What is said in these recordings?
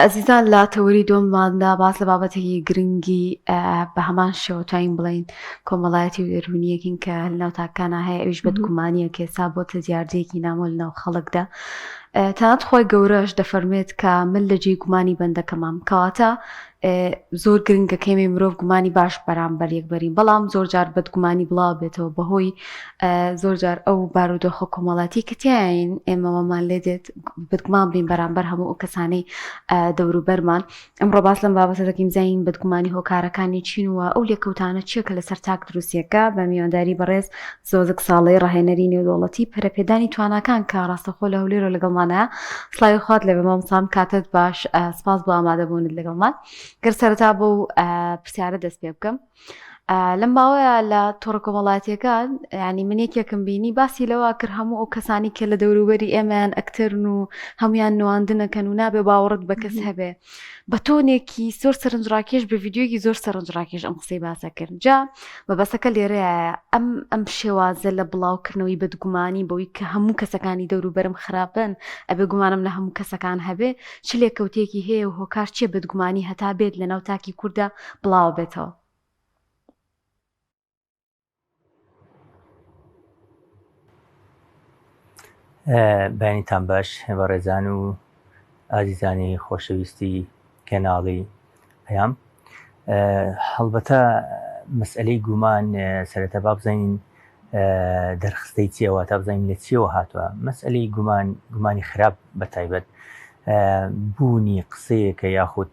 ئەزیزان لە تەوەری دووەمماندا باس لە بابەتێکی گرنگی بە هەمان شێوە توانین بڵێین کۆمەڵایەتی و دەروونیەکین کە لەناو تاکانە هەیە ئەویش بەدگومانیە کە ئێستا بۆتە دیاردەیەکی نامۆ لەناو خەڵکدا تەنانەت خۆی گەورەش دەفەرمێت کە من لە جێی گومانی بەندەکەمام کەواتە زۆر گرنگە کەمێ مرۆڤ گومانی باش بەرامبەر یەکبەرین بەڵام زۆر جار بەدگومانی بڵاو بێتەوە بەهۆی زۆر جار ئەو بارودۆخە کۆمەڵاتی کە تیاین ئێمەوەمان لێ دێت بەدگومان بین بەرامبەر هەموو ئەو کەسانەی دەوروبەرمان ئەمڕۆ باس لەم بابەتە دەکەین بزانین بەدگومانی هۆکارەکانی چین و ئەو لێکەوتانە چییە کە لەسەر تاک دروستیەکە بە میوانداری بەڕێز زۆزک ساڵەی ڕاهێنەری نێودەوڵەتی پەرەپێدانی تواناکان کە ڕاستەخۆ لە هەولێرەوە لەگەڵمانە سڵاوی خوات لێبێ مامۆستام کاتت باش سپاس بۆ ئامادەبوونت لەگەڵمان گەر سەرەتا بۆ پرسیارە دەست پێ بکەم لەم ماوەیە لە تۆڕە کۆمەڵاتیەکان ینی من یەکێکم بینی باسی لەوە کرد هەموو ئەو کەسانی کە لە دەوروبەری ئێمەیان ئەکتەرن و هەمویان نواندنەکەن و نابێ باوەڕت بە کەس هەبێ بە تۆنێکی زۆر سەرنجڕاکێش بە ڤیددیویەکی زۆر سەرنجڕاکێش ئەم قسەی باسە کرد جا مەبەسەکە لێرەیە ئەم ئەم شێوازە لە بڵاوکردنەوەی بەدگومانی بەوەی کە هەموو کەسەکانی دەوروبەرم خراپن ئەبێ گومانم لە هەموو کەسەکان هەبێ چ لێکەوتێکی هەیە و هۆکار چیە بەدگومانی هەتا بێت لەناو تاکی کووردا بڵاوە بێتەوە؟ بەیانیتان باش بەڕێزان و ئازیزانی خۆشەویستی کەناڵی پەیام هەڵبەتە مەسئلەی گومان سەرەتا با بزانین دەرخستەی چیەوە تا بزانین لە چیەوە هاتووە مەسئلەی گومان گومانی خراپ بە تایبەت بوونی قسەیەکە یاخود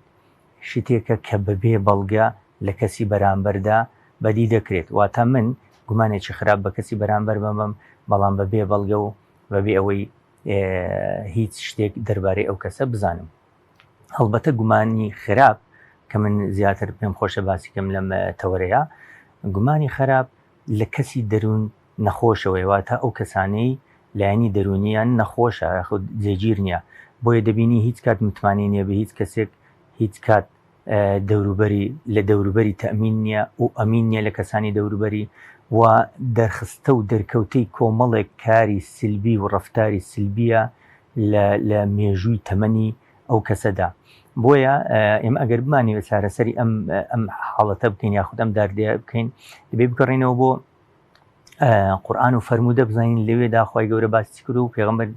شتێکە کە بەبێ بەڵگە لە کەسی بەرامبەردا بەدی دەکرێت، واتە من گومانێکی خراپ بە کەسی بەرامبەر بەبەم بەڵام بەبێ بەڵگە و بەبێ ئەوەی هیچ شتێک دەربارەی ئەو کەسە بزانم. هەڵبەتە گومانی خراپ کە من زیاتر پێم خۆشە باسی کەم لەم تەوەرەیە، گومانی خراپ لە کەسی دەروون نەخۆشەوەیە، واتە ئەو کەسانەی لایەنی دەروونیان نەخۆشە یاخود جێگیر نییە، بۆیە دەبینی هیچ کات متمانەی نییە بە هیچ کەسێک، هیچ کات دەوروبەری لە دەوروبەری تەئمین نییە و ئەمین نییە لە کەسانی دەوروبەری و دەرخستە و دەرکەوتەی کۆمەڵێک کاری سلبی و ڕەفتاری سلبیە لە لە مێژووی تەمەنی ئەو کەسەدا. بۆیە ئێمە ئەگەر بمانەوێت چارەسەری ئەم ئەم حاڵەتە بکەین یاخود ئەم داردەیە بکەین دەبێ بگەڕێینەوە بۆ قورآن و فەرموودە بزانین لەوێدا خوای گەورە باسی چی کردووە و پێغەمبەر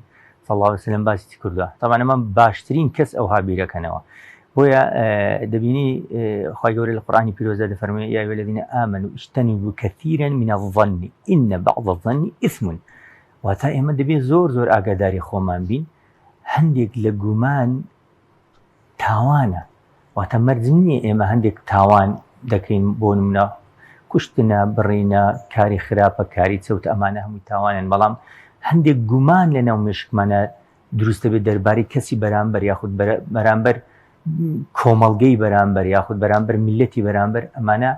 صلی الله علیه وسلم باسی چی کردووە طبعا ئەمە باشترین کەس ئەوها بیرەکەنەوە بۆیە دەبینی خوای گەورە لە قورآنی پیرۆزدا دەفەرموێ یا ایها الذین آمنوا اجتنبوا كثيرا من الظن ان بعض الظن اثم واتا ئێمە دەبێت زۆر زۆر ئاگاداری خۆمان بین هەندێک لە گومان تاوانە واتە مەرج نییە ئێمە هەندێک تاوان دەکەین بۆ نمونە کوشتنە بڕینە کاری خراپە کاری چەوت ئەمانە هەمووی تاوانن بەڵام هەندێک گومان لە ناو مشکمانە دروستە بێت دەربارەی کەسی بەرامبەر یاخود بەرامبەر کۆمەڵگەی بەرامبەر یاخود بەرامبەر میلەتی بەرامبەر ئەمانە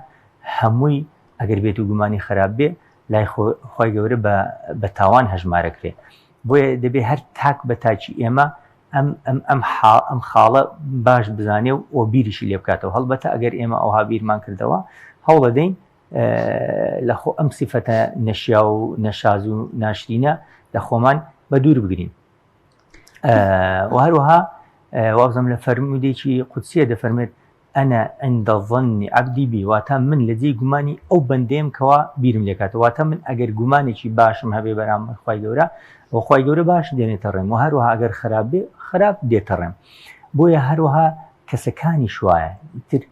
هەمووی ئەگەر بێت و گومانی خراپ بێ لای خۆی گەورە بە تاوان هەژمارەکرێ بۆیە دەبێ هەر تاک بە تاکی ئێمە ئەم ئەم ئەم حا ئەم خاڵە باش بزانێ و و بیریشی لێ بکاتەوە هەڵبەتە ئەگەر ئێمە ئەوها بیرمان کردەوە هەوڵەدەین لە خۆ ئەم سیفەتە نەشیا و نەشاز و ناشرینە لە خۆمان بە دوور بگرین و هەروەها وابزانم لە فەرموودێکی قودسیە دەفەرمێت انا عند ظن عبدی بی واتە من لە جێی گومانی ئەو بەندەیەم کەوا بیرم لێکاتەوە واتە من ئەگەر گومانێکی باشم هەبێ بەرامبەر خوای گەورە ئەوە خوای گەورە باش دێنێتە ڕێم و هەروەها ئەگەر خراپ بێ خراپ دێتە ڕێم بۆیە هەروەها کەسەکانیش وایە ئیتر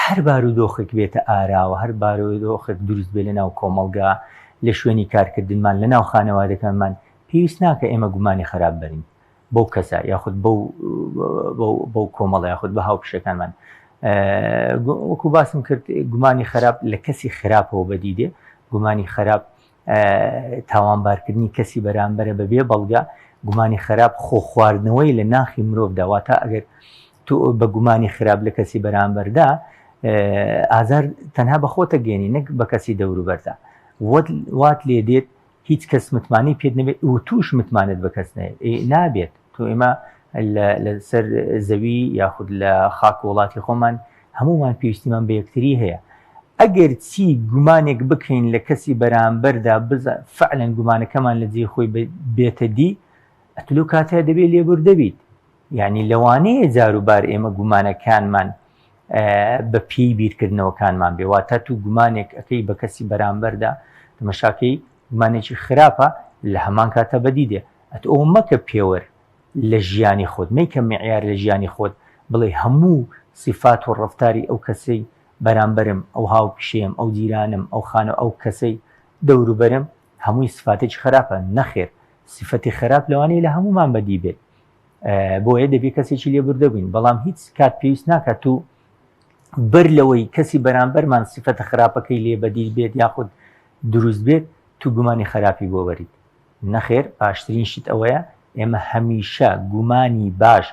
هەر بارودۆخێک بێتە ئاراوە هەر بارودۆخێک دروست بێ لە ناو کۆمەڵگا لە شوێنی کارکردنمان لە ناو خانەوادەکانمان پێویست ناکە ئێمە گومانی خراپ بەرین بەو کەسە یاخود بەو بەو کۆمەڵە یاخود بە هاوپیشەکانمان وەکو باسم کرد گومانی خراپ لە کەسی خراپەوە بەدی دێ گومانی خراپ تاوانبارکردنی کەسی بەرامبەرە بەبێ بەڵگە گومانی خراپ خۆ خواردنەوەی لە ناخی مرۆڤدا واتە ئەگەر تۆ بە گومانی خراپ لە کەسی بەرامبەردا ئازار تەنها بە خۆتە گەێنی نەک بە کەسی دەوروبەردا وات لێ دێت هیچ کەس متمانەی پێت نەبێت و توش متمانەت بە کەس نابێت تۆ ئێمە لەسەر زەوی یاخود لە خاک وڵاتی خۆمان هەمومان پێویستیمان بە یەکتری هەیە ئەگەر چی گومانێک بکەین لە کەسی بەرامبەردا بزە فعلەن گومانەکەمان لە جێی خۆی بێتە دی ئەتلو کاتە دەبێت لێبوردەبیت. یعنی لەوانەیە جاروبار ئێمە گومانەکانمان بە پێی بیرکردنەوەکانمان بێ واتە تو گومانێک ئەەکەی بە کەسی بەرامبەردا تەمەشاکەی گومانێکی خراپە لە هەمان کاتە بەدی دێ ئەت ئەو مەکە پێوەر لە ژیانی خۆت مەیکە معیار لە ژیانی خۆت بڵێ هەموو سیفات و ڕەفتاری ئەو کەسەی بەرامبەرم ئەو هاوپیشەیەم ئەو جیرانم ئەو خانە ئەو کەسەی دەوروبەرم هەمووی سفاتێکی خراپە نەخێر سفەتی خراپ لەوانەیە لە هەمومان بەدی بێت بۆیە دەبێ کەسێکی لێبوردە بووین بەڵام هیچ کات پێویست ناکات و بەر لەوەی کەسی بەرامبەرمان سفەتە خراپەکەی لێ بەدی بێت یاخود دروست بێت تو گومانی خراپی بۆ بەریت نەخێر باشترین شت ئەوەیە ئێمە هەمیشە گومانی باش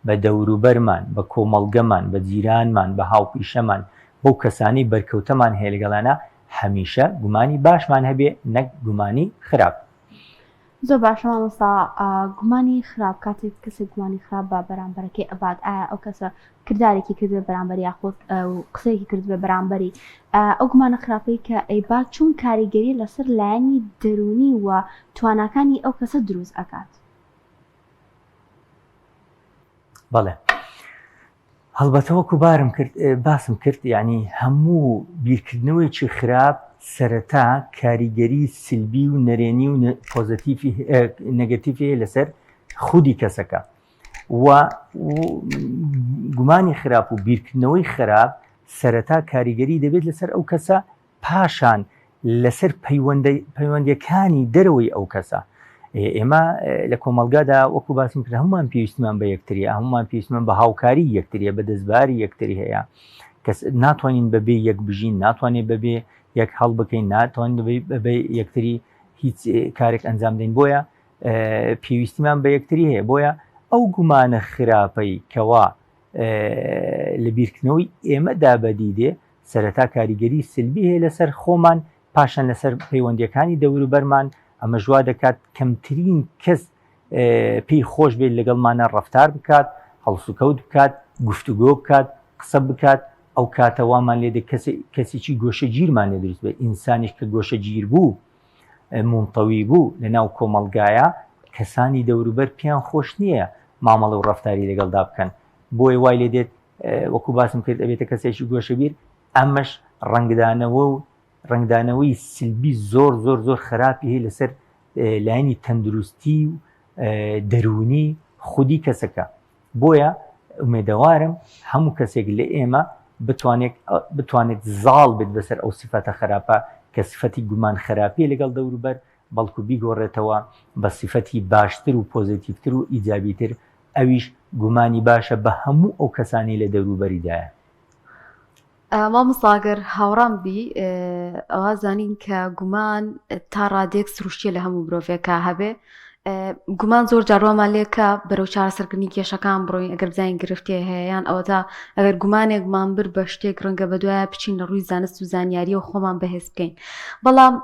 بە دەوروبەرمان بە کۆمەڵگەمان بە جیرانمان بە هاوپیشەمان بەو کەسانەی بەرکەوتەمان هەیە لەگەڵیانا هەمیشە گومانی باشمان هەبێ نەک گومانی خراپ. زۆر باشە مامۆستا گومانی خراپ کاتێک کەسێک گومانی خراپ بە بەرامبەرەکەی ئەبات ئایا ئەو کەسە کردارێکی کردبێ بەرامبەر یاخود قسەیەکی کردبێ بەرامبەری ئەو گومانە خراپەی کە ئەیبات چۆن کاریگەری لەسەر لایەنی دەروونی و تواناکانی ئەو کەسە دروست ئەکات؟ بەڵێ هەڵبەتە وەکو بارم کرد باسم کرد یعنی هەموو بیرکردنەوەیەکی خراپ سەرەتا کاریگەری سلبی و نەرێنی و پۆزەتیفی نەگەتیفی هەیە لەسەر خودی کەسەکە و گومانی خراپ و بیرکردنەوەی خراپ سەرەتا کاریگەری دەبێت لەسەر ئەو کەسە پاشان لەسەر پەیوەندیەکانی دەرەوەی ئەو کەسە. ئێمە لە کۆمەڵگادا وەکو باسم کرد هەمومان پێویستمان بە یەکتریە هەمومان پێویستمان بە هاوکاری یەکتریە بە دەستباری یەکتری هەیە کەس ناتوانین بەبێ یەک بژین ناتوانێت بەبێ یەک هەڵ بکەین ناتوانین بەبێ یەکتری هیچ کارێک ئەنجام دەین بۆیە پێویستیمان بە یەکتری هەیە بۆیە ئەو گومانە خراپەی کەوا لە بیرکردنەوەی ئێمەدا بەدی دێ سەرەتا کاریگەری سلبی هەیە لەسەر خۆمان، پاشان لەسەر پەیوەندییەکانی دەوروبەرمان، ئەمەش وا دەکات کەمترین کەس پێی خۆش بێت لەگەڵمانا ڕەفتار بکات، هەڵسوکەوت بکات، گفتوگۆ بکات، قسە بکات، ئەو کاتە وامان لێ دێت کەسێکی گۆشەگیرمان لێ دروست بێت، ئینسانیش کە گۆشەگیر بوو، مونتەوی بوو لەناو کۆمەڵگایا، کەسانی دەوروبەر پێیان خۆش نییە مامەڵە و ڕەفتاری لەگەڵدا بکەن، بۆیە وای لێ دێت وەکو باسم کرد ئەبێتە کەسێکی گۆشەگیر ئەمەش ڕەنگدانەوە و ڕەنگدانەوەی سلبی زۆر زۆر زۆر خراپی هەیە لەسەر لایەنی تەندروستی و دەروونی خودی کەسەکە بۆیە ئومێدەوارم هەموو کەسێک لە ئێمە بتوانێت بتوانێت زاڵ بێت بەسەر ئەو سفەتە خراپە کە سفەتی گومان خراپیە لەگەڵ دەوروبەر بەڵکو بیگۆڕێتەوە بە سیفەتی باشتر و پۆزەتیڤتر و ئیجابیتر، ئەویش گومانی باشە بە هەموو ئەو کەسانەی لە دەوروبەریدایە. مامۆستا گەر هاوڕام بی ئەوا زانین کە گومان تا ڕادەیەک سروشتیە لە هەموو مرۆڤێکا هەبێ گومان زۆر جار وامان لێکە بەرەو چارەسەرکردنی کێشەکان بڕۆین ئەگەر بزانین گرفتێ هەیە یان ئەوەتا ئەگەر گومانێکمان برد بە شتێک ڕەنگە بەدوایە بچین لە ڕووی زانست و زانیاریەوە خۆمان بەهێز بکەین بەڵام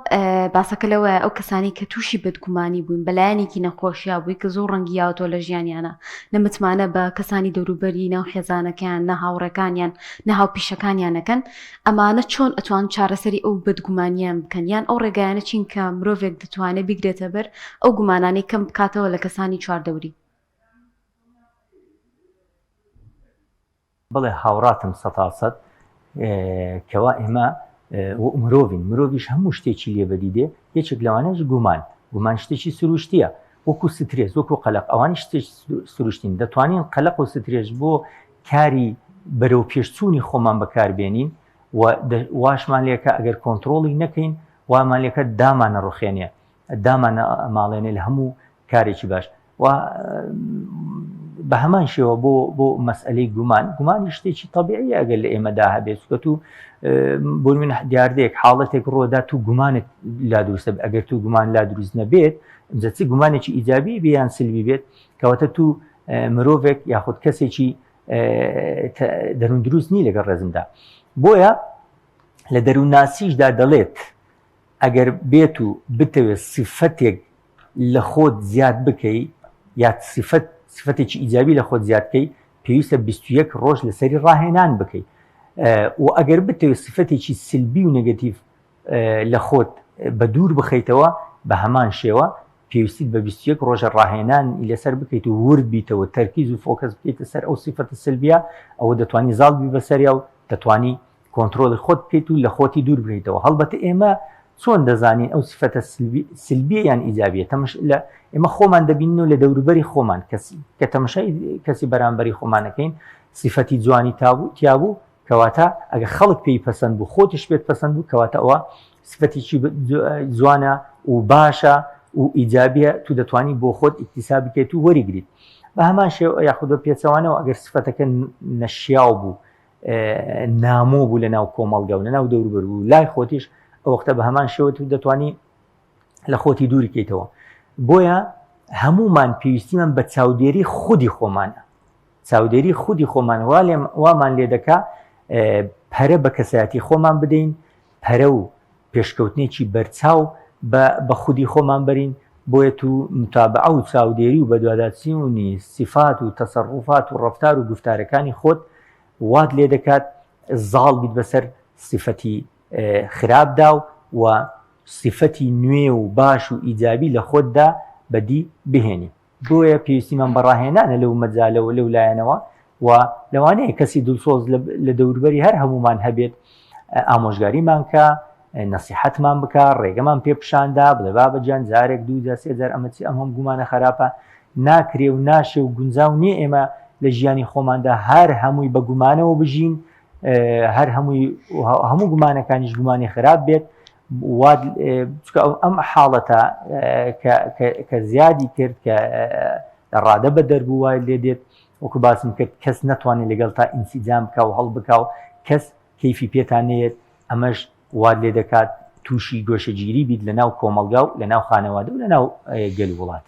باسەکە لەوەیە ئەو کەسانی کە تووشی بەدگومانی بووین بەلایەنێکی نەخۆشیا بووی کە زۆر ڕەنگی یاوەتەوە لە ژیانیانە نە متمانە بە کەسانی دەوروبەری ناو خێزانەکەیان نە هاوڕێکانیان نە هاوپیشەکانیان نەکەن ئەمانە چۆن ئەتوان چارەسەری ئەو بەدگومانیان بکەن یان ئەو ڕێگایانە چین کە مرۆڤێک دەتوانێت بیگرێتە بەر ئەو گومانانەی کەم بکاتەوە لە کەسانی چواردەوری؟ بەڵێ هاوڕاتم سەتا سەد کەوا ئێمە مرۆڤین مرۆڤیش هەموو شتێکی لێ بەدی دێ یەکێک لەوانەش گومان گومان شتێکی سروشتیە وەکو سترێس وەکو قەلق ئەوانی شتێکی سروشتین دەتوانین قەلق و سترێس بۆ کاری بەرەو پێشچوونی خۆمان بەکاربێنین و واشمان لێکە ئەگەر کۆنتترۆڵی نەکەین وامان لێکە دامانە ڕوخێنێ دامانە ماڵێنێ لە هەموو کارێکی باش و بە هەمان شێوە بۆ بۆ مەسئلەی گومان گومانی شتێکی طببیعی ئەگەر لە ئێمەدا هەبێت چکە تو بۆ من دیاردەیەک حاڵەتێک ڕۆدا تو گومانت لا دروستە ئەگەر تو گومان لا دروست نەبێت ئینجا چ گومانێکی ئیجابی بێ یان سلبی بێت کەواتە تو مرۆڤێک یاخود کەسێکی دەروون دروست نی لەگەڵ ڕێزمدا بۆیە لە دەروونناسیشدا دەڵێت ئەگەر بێت و بتەوێت سیفەتێک لە خۆت زیاد بکەی یا سیفەت سیفەتێکی ئیجابی لە خۆت زیاد بکەی پێویستە 21 ڕۆژ لەسەری ڕاهێنان بکەی و ئەگەر بتەوێت سیفەتێکی سلبی و نێگەتیڤ لە خۆت بە دوور بخەیتەوە بە هەمان شێوە. پێویستیت بە 21 ڕۆژە ڕاهێنان لەسەر بکەیت و ورد بیتەوە تەرکیز و focus بکەیتە سەر ئەو سیفەتە سلبیە ئەوە دەتوانی زاڵ بی بەسەریا و دەتوانی کۆنترۆڵی خۆت بکەیت و لە خۆتی دوور بکەیتەوە هەڵبەتە ئێمە چۆن دەزانین ئەو سفەتە سلبیە یان ئیجابیە تەمش لە ئێمە خۆمان دەبینن و لە دەوروبەری خۆمان کەسی کە تەمەشای کەسی بەرامبەری خۆمانەکەین سفەتی جوانی تابوو تیابوو کەواتە ئەگە خەڵک پێی پەسەند بوو خۆتیش پێت پەسەند بوو کەواتە ئەوە سفەتێکی جوانە و باشە و ئیجابیە تو دەتوانی بۆ خۆت ئیکتیساب بکەیت و وەریگریت بە هەمان شێوە یاخود بە پێچەوانەوە ئەگەر سفەتەکە نەشیاو بوو نامۆ بوو لە ناو کۆمەڵگە و لە ناو دەوروبەر و لای خۆتیش ئەو وەختە بە هەمان شێوە تو دەتوانی لە خۆتی دووری کەیتەوە بۆیە هەمومان پێویستیمان بە چاودێری خودی خۆمانە چاودێری خودی خۆمان وا لێم وامان لێ دەکا پەرە بە کەسایەتی خۆمان بدەین پەرە و پێشکەوتنێکی بەرچاو بە بە خودی خۆمان بەرین بۆیە تو متابعە و چاودێری و بەدواداچوونی سیفات و تەسەڕوفات و ڕەفتار و گوفتارەکانی خۆت وات لێ دەکات زاڵ بیت بەسەر سیفەتی خراپدا و سیفەتی نوێ و باش و ئیجابی لە خۆتدا بەدی بهێنی. بۆیە پێویستیمان بە ڕاهێنانە لەو مەجالەوە لەو لایەنەوە و لەوانەیە کەسی دڵسۆز لە دەوروبەری هەر هەمومان هەبێت ئامۆژگاریمان کە نەسیحەتمان بکە ڕێگەمان پێ پیشاندا بڵێ بابە گیان جارێک دوو جار سێ جار ئەمە چی ئەم هەم گومانە خراپە ناکرێ و ناشێ و گونجاو نییە ئێمە لە ژیانی خۆماندا هەر هەمووی بە گومانەوە بژین هەر هەمووی هەموو گومانەکانیش گومانی خراپ بێت وات چونکە ئەم حاڵەتە کە زیادی کرد کە لە ڕادە بە دەربوو وای لێ دێت وەکو باسم کرد کەس نەتوانێت لەگەڵ تا ئینسیجام بکە و هەڵ بکە و کەس کەیفی پێتان نێت ئەمەش وات لێ دەکات تووشی گۆشەگیری بیت لە ناو کۆمەڵگا و لە ناو خانەوادە و لە ناو گەل و وڵات.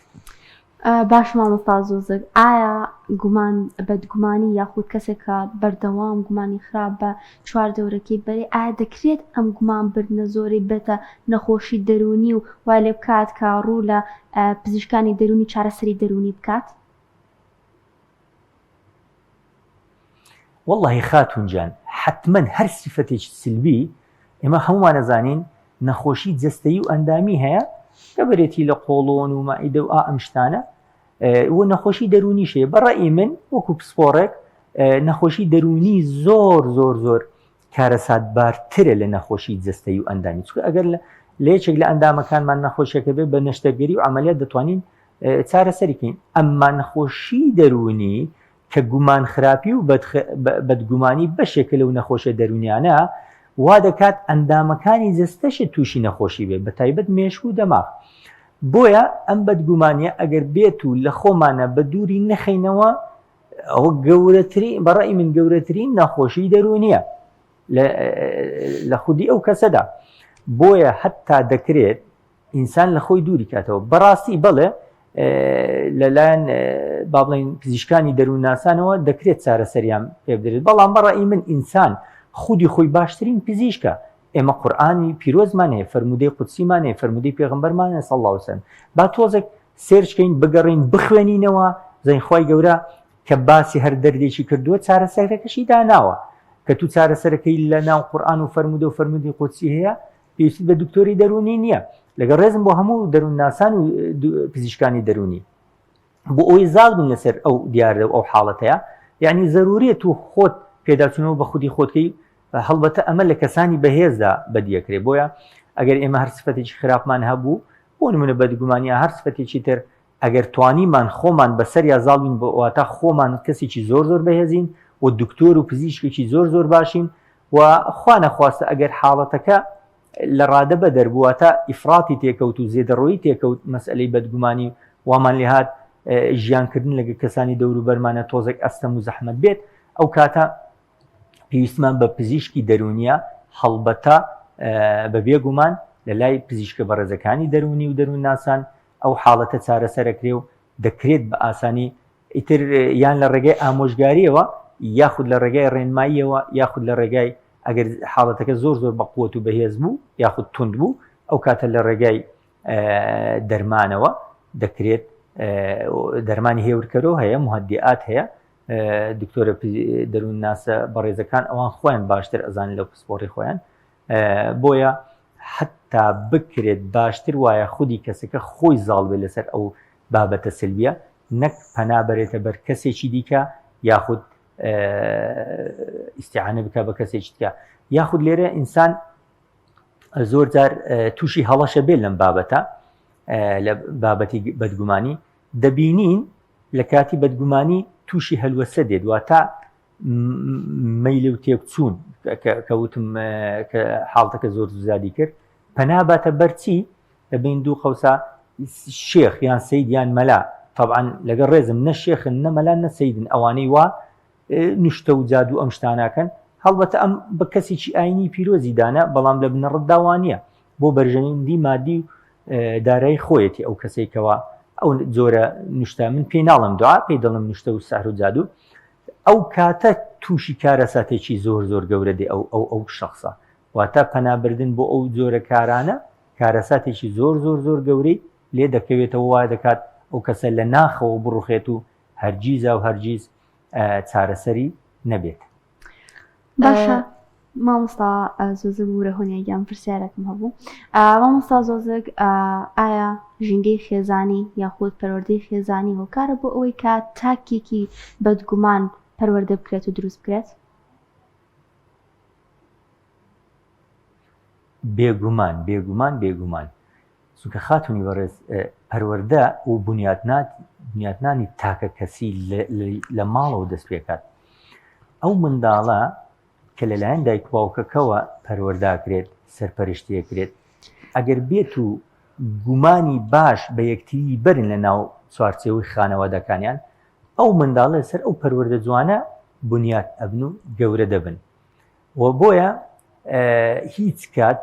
باشە مامۆستا زۆزک ئایا گومان بەدگومانی یاخود کەسێک کە بەردەوام گومانی خراپ بە چوار دەورەکەی بەرێ ئایا دەکرێت ئەم گومان بردنە زۆرەی بێتە نەخۆشی دەروونی و وای لێ بکات کە ڕوو لە پزیشکانی دەروونی چارەسەری دەروونی بکات؟ وەڵاهی خاتوون گیان حەتمەن هەر سیفەتێکی سلبی ئێمە هەموومان ئەزانین نەخۆشی جەستەیی و ئەندامی هەیە کە بەرێتی لە قۆڵۆن و مەعیدە و ئا ئەم شتانە و نەخۆشی دەروونیش هەیە بە ڕەئی من وەکو پسپۆڕێک نەخۆشی دەروونی زۆر زۆر زۆر کارەساتبارترە لە نەخۆشی جەستەیی و ئەندامی چونکە ئەگەر لە یەکێک لە ئەندامەکانمان نەخۆشیەکە بێت بە نەشتەرگەری و عملیات دەتوانین چارەسەری کەین ئەمما نەخۆشی دەروونی کە گومان خراپی و بەدگومانی بەشێکە لەو نەخۆشیە دەروونیانە وا دەکات ئەندامەکانی جەستەشت تووشی نەخۆشی بێت بە تایبەت مێشک و دەماغ بۆیە ئەم بەدگومانیە ئەگەر بێت و لە خۆمانە بە دووری نەخەینەوە ئەوە گەورەترین بەڕای من گەورەترین نەخۆشی دەروونیە لە خودی ئەو کەسەدا بۆیە هەتا دەکرێت ئینسان لە خۆی دووری کاتەوە بەڕاستی بەڵێ لەلایەن با بڵێین پزیشکانی دەروونناسانەوە دەکرێت چارەسەریان پێ بدرێت بەڵام بەڕای من ئینسان خودی خۆی باشترین پزیشکە ئێمە قورئانی پیرۆزمان هەیە فەرموودەی قودسیمان هەیە فەرموودەی پێغەمبەرمان هەیە صلی الله علیه وسلم با تۆزێک search کەین بگەڕین بخوێنینەوە زین خوای گەورە کە باسی هەر دەردێکی کردووە چارەسەرەکەشی داناوە کە تو چارەسەرەکەی لە ناو قورئان و فەرموودە و فەرموودی قودسی هەیە پێویستت بە دکتۆری دەروونی نییە لەگەڵ ڕێزم بۆ هەموو دەروونناسان و پزیشکانی دەروونی بۆ ئەوەی زاڵ بین لەسەر ئەو دیاردە و ئەو حاڵەتەیە یعنی زەروریە تو خۆت پێداچوونەوە بە خودی خۆتکەی هەڵبەتە ئەمە لە کەسانی بەهێزدا بەدیەکرێ بۆیە ئەگەر ئێمە هەر سفەتێکی خراپمان هەبوو بۆ نمونە بەدگومانیا هەر سفەتێکی تر ئەگەر توانیمان خۆمان بەسەریا زاڵ بین بۆ واتا خۆمان کەسێکی زۆر زۆر بەهێزین و دکتۆر و پزیشکێکی زۆر زۆر باشین و خوا نەخواستە ئەگەر حاڵەتەکە لە ڕادە بەدەر بوو واتە ئیفراتی تێکەوت و زێدەڕۆیی تێکەوت مەسئلەی بەدگومانی وامان لێهات ژیانکردن لەگە کەسانی دەوروبەرمانە تۆزێک ئەستەم و زەحمەت بێت ئەو کاتە پێویستمان بە پزیشکی دەروونیە هەڵبەتە بە بێگومان لە لای پزیشکە بەڕێزەکانی دەروونی و دەروونناسان ئەو حاڵەتە چارەسەرەکرێ و دەکرێت بە ئاسانی ئیتر یان لە ڕێگای ئامۆژگاریەوە یاخود لە ڕێگای ڕێنماییەوە یاخود لە ڕێگای ئەگەر حاڵەتەکە زۆر زۆر بەقوت و بەهێز بوو یاخود توند بوو ئەو کاتە لە ڕێگای دەرمانەوە دەکرێت دەرمانی هێورکەرەوە هەیە مهدیات هەیە دکتۆرە دەروونناسە بەڕێزەکان ئەوان خۆیان باشتر ئەزانن لەو پسپۆڕی خۆیان بۆیە. حتا بکرێت باشتر وایە خودی کەسەکە خۆی زاڵ بێت لەسەر ئەو بابەتە سلبیە نەک پەنا بەرێتە بەر کەسێکی دیکە یاخود ئیسیعانە بکە بە کەسێکی دیکە یاخود لێرە ئینسان زۆر جار تووشی هەڵەشە بێت لەم بابەتە لە بابەتی بەدگومانی دەبینین لە کاتی بەدگومانی تووشی هەلوەسە دێت واتە مەیل و تێکچوون کەوتم کە حاڵتەکە زۆر زیادی کرد پەنا باتە بەرچی لە بین دوو قەوسا شێخ یان سید یان مەلا طبعا لەگەڵ ڕێزم نە شێخن نە مەلا نە سیدن ئەوانەی وا نوشتە و جادوو ئەم شتانەکەن هەڵبەتە ئەم بە کەسێکی ئاینی پیرۆزی دانا بەڵام لە بنەڕەتدا وانە بۆ بەرژەوەندی مادی و دارایی خۆیەتی ئەو کەسێکەوە ئەو جۆرە نوشتە من پێی ناڵم دوعا پێی دەڵم نوشتە و سەحر و جادوو ئەو کاتە تووشی کارەساتێکی زۆر زۆر گەورە دێ ئەو ئەو ئەو شخصە واتە پەنابردن بۆ ئەو جۆرە کارانە کارەساتێکی زۆر زۆر زۆر گەورەی لێ دەکەوێتەوە وا دەکات ئەو کەسە لە ناخەوە بڕوخێت و هەرگیزا و هەرگیز چارەسەری نەبێت. باشە مامۆستا زۆزگ ورە هۆنیا گیان پرسیارێکم هەبوو مامۆستا زۆزگ ئایا ژینگەی خێزانی یاخود پەروەردەی خێزانی هۆکارە بۆ ئەوەی کە تاکێکی بەدگومان پەروەردە بکرێت و دروست بکرێت؟ بێگومان بێگومان بێگومان چونکە خاتونی بەڕێز پەروەردە و بنیاتنانی تاکە کەسی لە ماڵەوە دەست پێکات ئەو منداڵە کە لەلایەن دایک باوکەکەوە پەروەرداکرێت سەرپەرشتیەکرێت ئەگەر بێت و گومانی باش بە یەکتری بەرن لە ناو چوارچێوەی خانەوادەکانیان ئەو منداڵە سەر ئەو پەروەردە جوانە بنیات ئەبن و گەورە دەبن و بۆیە هیچ کات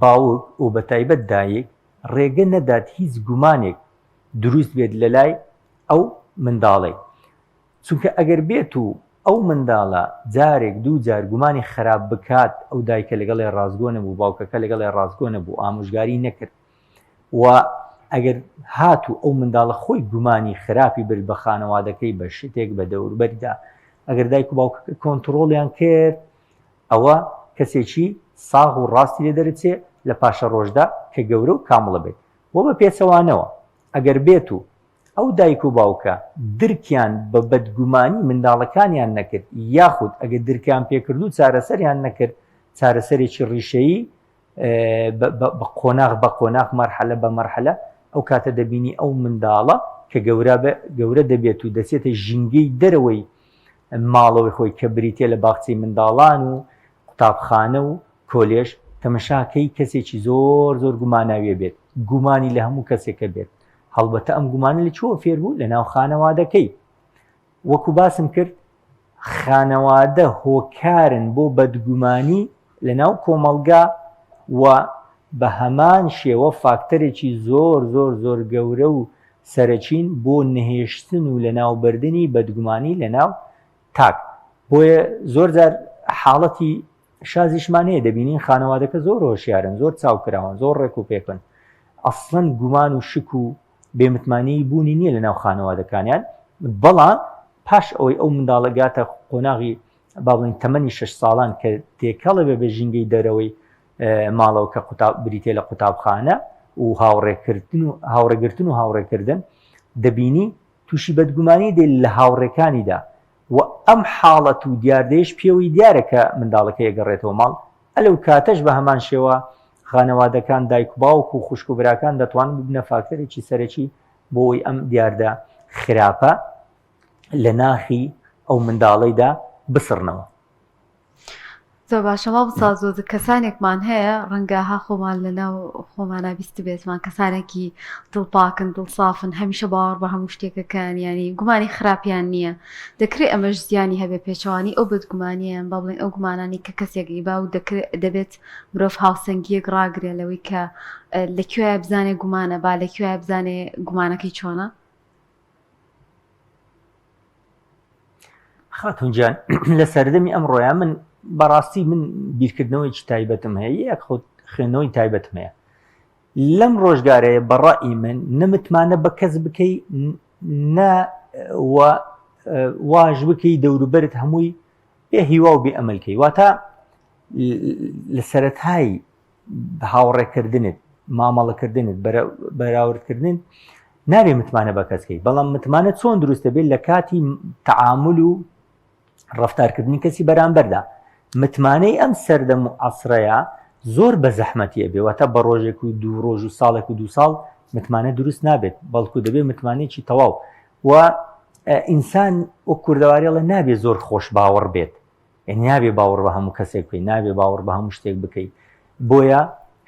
باوک و بەتایبەت دایک ڕێگە نەدات هیچ گومانێک دروست بێت لەلای ئەو منداڵەی چونکە ئەگەر بێت و ئەو منداڵە جارێک دوو جار گومانی خراپ بکات ئەو دایکە لەگەڵێ ڕاستگۆ نەبوو باوکەکە لەگەڵێ ڕاستگۆ نەبوو ئامۆژگاری نەکرد و ئەگەر هاتوو ئەو منداڵە خۆی گومانی خراپی برد بە خانەوادەکەی بە شتێک بە دەوروبەریدا ئەگەر دایک و باوکەکە کۆنتڕۆڵیان کرد ئەوە کەسێکی ساغ و ڕاستی لێ دەرچێ لە پاشەڕۆژدا کە گەورە و کامڵە بێت وە بە پێچەوانەوە ئەگەر بێت و ئەو دایک و باوکە درکیان بە بەدگومانی منداڵەکانیان نەکرد یاخود ئەگەر درکیان پێکرد و چارەسەریان نەکرد چارەسەرێکی ڕیشەیی بە قۆناغ بە قۆناغ مەرحەلە بە مەرحەلە ئەو کاتە دەبینی ئەو منداڵە کە گەورە گەورە دەبێت و دەچێتە ژینگەی دەرەوەی ماڵەوەی خۆی کە بریتە لە باخچەی منداڵان و قوتابخانە و کۆلێژ تەمەشاکەی کەسێکی زۆر زۆر گوماناویە بێت گومانی لە هەموو کەسێکە بێت هەڵبەتە ئەم گومانە لە چۆ فێر بوو لە ناو خانەوادەکەی وەکو باسم کرد خانەوادە هۆکارن بۆ بەدگومانی لەناو کۆمەڵگا و بە هەمان شێوە فاکتەرێکی زۆر زۆر زۆر گەورە و سەرەکین بۆ نەهێشتن و لەناوبردنی بەدگومانی لەناو تاک. بۆیە زۆر جار حاڵەتی شازیشمان هەیە دەبینین خانەوادەکە زۆر هۆشیارن، زۆر چاوکراوەن، زۆر ڕێک و پێکن، ئەسڵەن گومان و شک و بێ متمانەیی بوونی نییە لەناو خانەوادەکانیان، بەڵام پاش ئەوەی ئەو منداڵە گاتە قۆناغی با بڵێین تەمەنی شەش ساڵان کە تێکەڵە بێ بە ژینگەی دەرەوەی ماڵەوە کە قوتاب بریتە لە قوتابخانە و هاوڕێکردن و هاوڕێگرتن و هاوڕێکردن دەبینی تووشی بەدگومانی دێ لە هاوڕێکانیدا و ئەم حاڵەت و دیاردەیش پێوەی دیارە کە منداڵەکەی گەڕێتەوە ماڵ ئەلەو کاتەش بە هەمان شێوە خانەوادەکان دایک و باوک و خوشک و براکان دەتوانن ببنە فاکتەرێکی سەرەکی بۆ ئەوەی ئەم دیاردە خراپە لە ناخی ئەو منداڵەیدا بسڕنەوە. زۆر باشە مامۆستا زۆر کەسانێکمان هەیە ڕەنگە ها خۆمان لەناو خۆمانە بیستبێتمان کەسانێکی دڵپاکن دڵسافن هەمیشە باوەڕ بە هەموو شتێکەکان ینی گومانی خراپیان نییە دەکرێت ئەمەش زیانی هەبێ پێچەوانی ئەو بەدگومانیان با بڵێن ئەو گومانانی کە کەسێک ئیبا و دەکرێت دەبێت مرۆڤ هاوسەنگیەک ڕاگرێ لەوەی کە لە کوێ بزانێ گومانە با لە کوێ بزانێ گومانەکەی چۆنە خاتون جان لە سەردەمی ئەمڕۆیا من بەڕاستی من بیرکردنەوەیکی تایبەتم هەیە یەک خۆت خوێندنەوەی تایبەتم هەیە لەم ڕۆژگارەیە بەڕئی من نەمتمانە بە کەس بکەی نە واش بکەی دەوروبەرت هەمووی بێ هیوا و بێ ئەمەلکەی واتە لە سەرەتای. هاوڕێکردنت مامەڵەکردنت بەراوردکردن نابێ متمانە بە کەسکەی بەڵام متمانە چۆن دروستە بێت لە کاتی تعامل و ڕفتارکردنی کەسی بەرامبەردا متمانەی ئەم سەردەم و عسرەیە زۆر بە زەحمەتی ئەبێ واتە بە ڕۆژێک و دوو ڕۆژ و ساڵێک و دو ساڵ متمانە دروست نابێت بەڵکو دەبێت متمانەیەکی تەواو و ئینسان وەک کوردەواریڵە نابێ زۆر خۆش باوەڕ بێت یعنی نابێ باوەڕ بە هەموو کەسێک بکەی نابێ باوەڕ بە هەموو شتێک بکەی بۆیە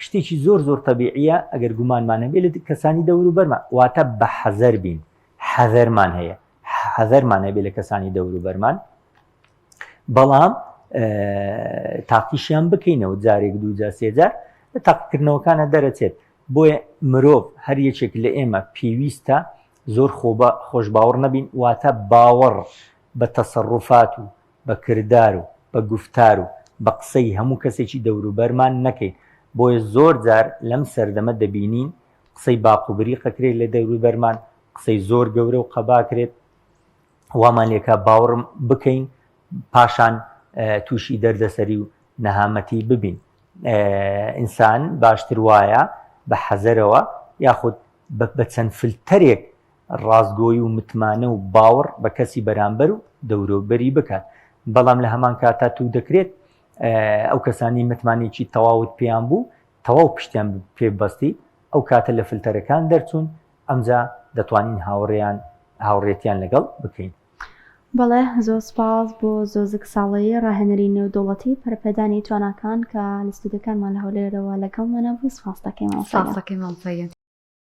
شتێکی زۆر زۆر تەبیعیە ئەگەر گومانمان هەبێ لە کەسانی دەوروبەرمان واتە بە حەزەر بین حەزەرمان هەیە حەزەرمان هەبێ لە کەسانی دەوروبەرمان بەڵام تاقیشیان بکەینەوە جارێک دوو جار سێجار لە تاقیکردنەوەکانە دەرەچێت بۆیە مرۆڤ هەر یەکێک لە ئێمە پێویستە زۆر خۆبە خۆشباوەڕ نەبین واتە باوەڕ بە تەسەڕوفات و بە کردار و بە گوفتار و بە قسەی هەموو کەسێکی دەوروبەرمان نەکەین، بۆیە زۆر جار لەم سەردەمە دەبینین قسەی باق و بریق ئەکرێت لە دەوروبەرمان، قسەی زۆر گەورە و قەبا ئەکرێت، وامان لێکا باوڕ بکەین پاشان تووشی دەردەسەری و نەهامەتی ببین. ئینسان باشتر وایە بە حەزەرەوە یاخود بە چەند فلتەرێک ڕاستگۆیی و متمانە و باوەڕ بە کەسی بەرامبەر و دەوروبەری بکات، بەڵام لە هەمان کاتا تو دەکرێت ئەو کەسانی متمانەیەکی تەواوت پێیان بوو تەواو پشتیان پێ ببەستی ئەو کاتە لە فلتەرەکان دەرچوون ئەمجا دەتوانین هاوڕێیان هاوڕێتیان لەگەڵ بکەین. بەڵێ زۆر سوپاس بۆ زۆزک ساڵەیی ڕاهێنەری نێودەوڵەتی پەرەپێدانی تواناکان کە لە ستۆدیۆکانمان لە هەولێرەوە لەگەڵمانە بوو سوپاس دەکەین مامۆستا سوپاس دەکەین مامۆستا گیان.